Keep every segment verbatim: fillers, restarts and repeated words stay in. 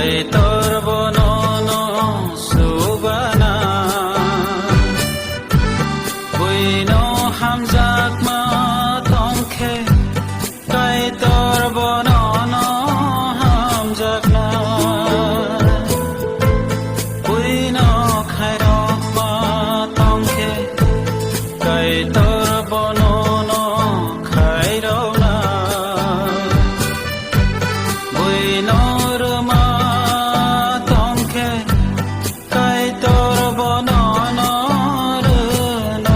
Kaitor bono no subana, buino hamjakma tongkhe, Kaitor bono no hamjakna, buino khairokma tongkhe, Kaitor bono no khairokna. Buino rwma tongkhe, Kaitor bono no rwnai.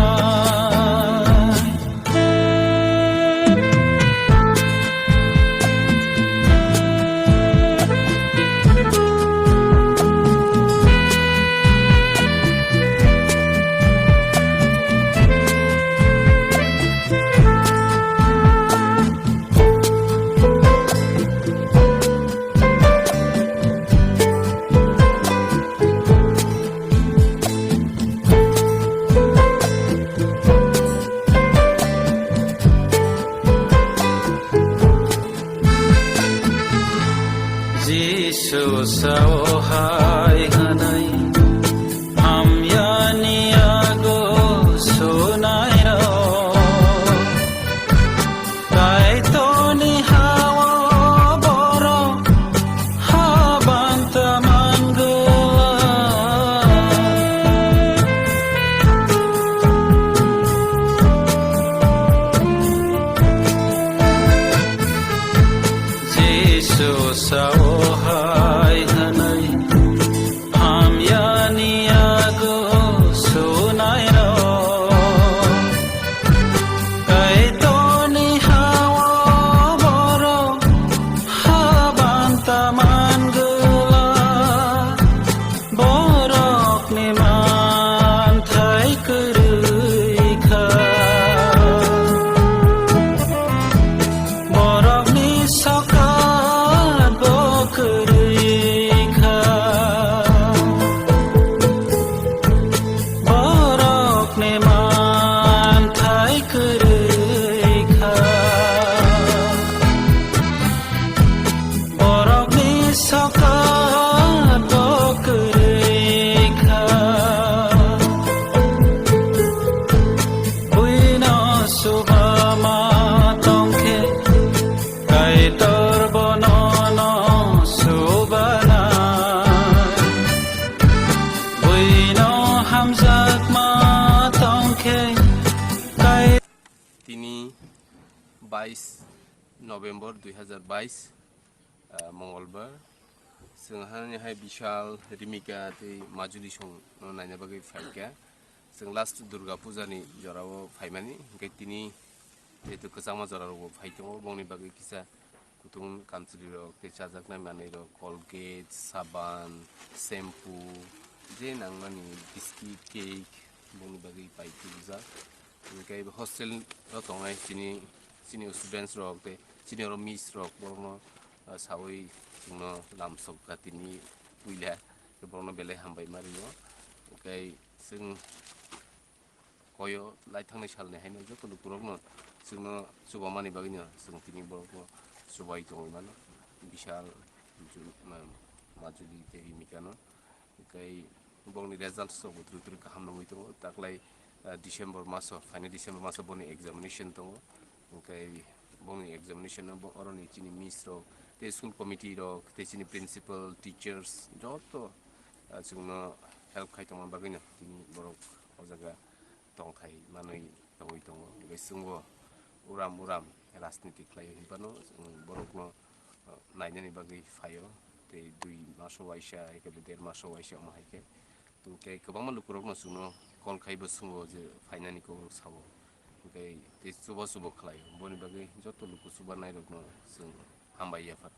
Jisu sao hai hwnwi, hamyani yago sunairok. Kaitorni ha-o borok habanta mangwlak. Jisu sao hai hwnwi, hamyani yago sunairok. Kaitorni ha-o borok habanta mangwlak. Borokni manthai kwrwi kha. Borokni sokat bo kwrwi kha. Borokni manthai kwrwi kha. Borokni sokat bo kwrwi kha. Buino subama tongkhe, Kaitor bono no subana. Buino hamjakma tongkhe, Kai- Tini bais November dui hazar bais, ah, Mongolbar. Chwng hani hai Bishal, Rimika tei Majuli song no naina bagwi phaikha. Chwng last Durga Puja ni jorao phaimani, hwnkhe tini jehetu kwchangma jora rokbo phai tongo, bongni bagwi kisa kutung kamchwlwi rok tei chajaknai manwi rok, Colgate, saban, shampoo, je nangmani biscuit, cake, bongni bagwi pai tubujak. Hwnkhe hostel o tongnai chini, chini students rok tei chini oro miss rok borokno, ah, sawi chwngno lamsok kha tini puila, borokno belai hambai ma ringo. Hwnkhe chwng koyo lai thangnai salni haino joto lukurokno chwngno chubamani bagwino chwng tini borokno chubai tongwi mano. Bishal, Ju-, ma-, Majuli tei Rimikano. Hwnkhe bongni results rokbo twrwi twrwi kaham nungwi tongo. Taklai, ah, December maso, phainai December maso boni examination tongo. Hwnkhe bongni examination no bo oroni chini miss rok, tei school committee rok, tei chini principal, teachers joto, ah, chwngno help khai tongma bagwino tini borok o jaga tongthai manwi tongwi tongo. Hwnkhe chwngbo uram uram rajniti khlaiwi hinphano chwng borokno, uh, nainani bagwi phaio. Tei dui maso waisa, hai khe der maso waisa omo hai khe. Hwnkhe kwbangma lukurokno chwngno call khaibo swngo je phainani kok sao. Hwnkhe tei chuba chubo khlaio. Boni bagwi joto luku chuba nairokno chwng hambai yaphar.